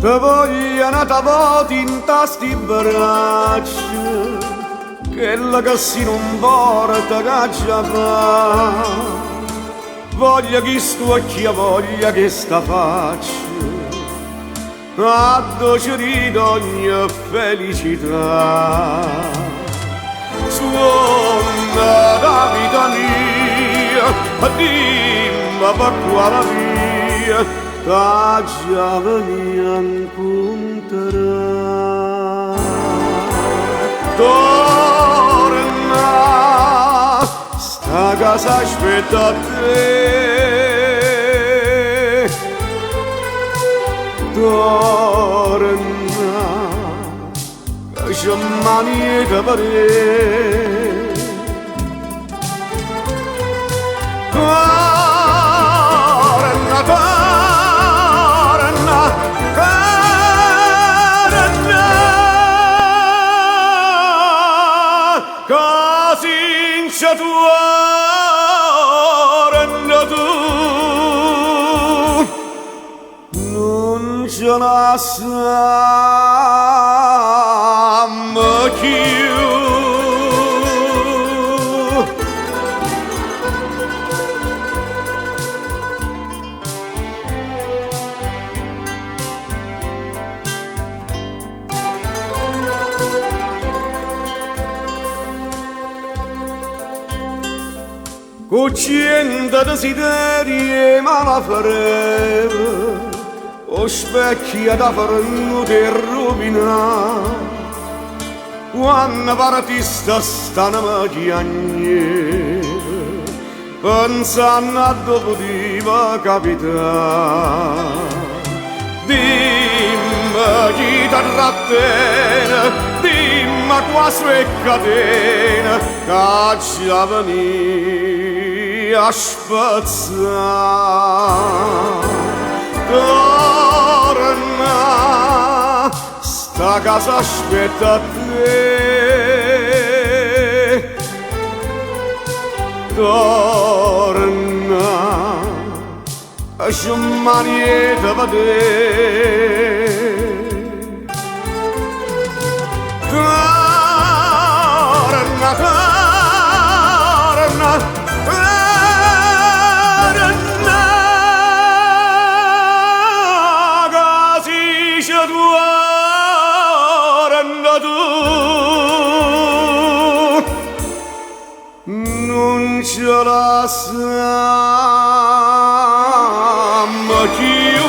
Te voglio n'ata vota 'int'a 'sti braccia, chella che si nun porta ch'aggia fa'. Voglio chist'uocchie, voglio chesta faccia, addò ce ride ogni felicità. Suonno d' 'a vita mia, dimme pe' quale via t'aggia venì a 'ncuntrà. Torna, 'sta casa aspetta a te. Torna, ca ce manie 'e te vedè. Torna, torna, torna, ca si 'nce tuorne tu, nun ce lassammo cchiù. Cu ciento desiderie 'e mala freva, 'o specchio t'ha fernuto 'e ruvinà. Quanno partiste st'anema chiagneva, pensanno addò putiva capità. Dimme chi te trattene, dimme qua' so' 'e catene ch'aggia venì a spezzà. Torna, 'sta casa aspetta a te. Torna, ca ce manie 'e te vedè. Torna, torna, torna, ca si ce tuorne tu, nun ce lassammo cchiù.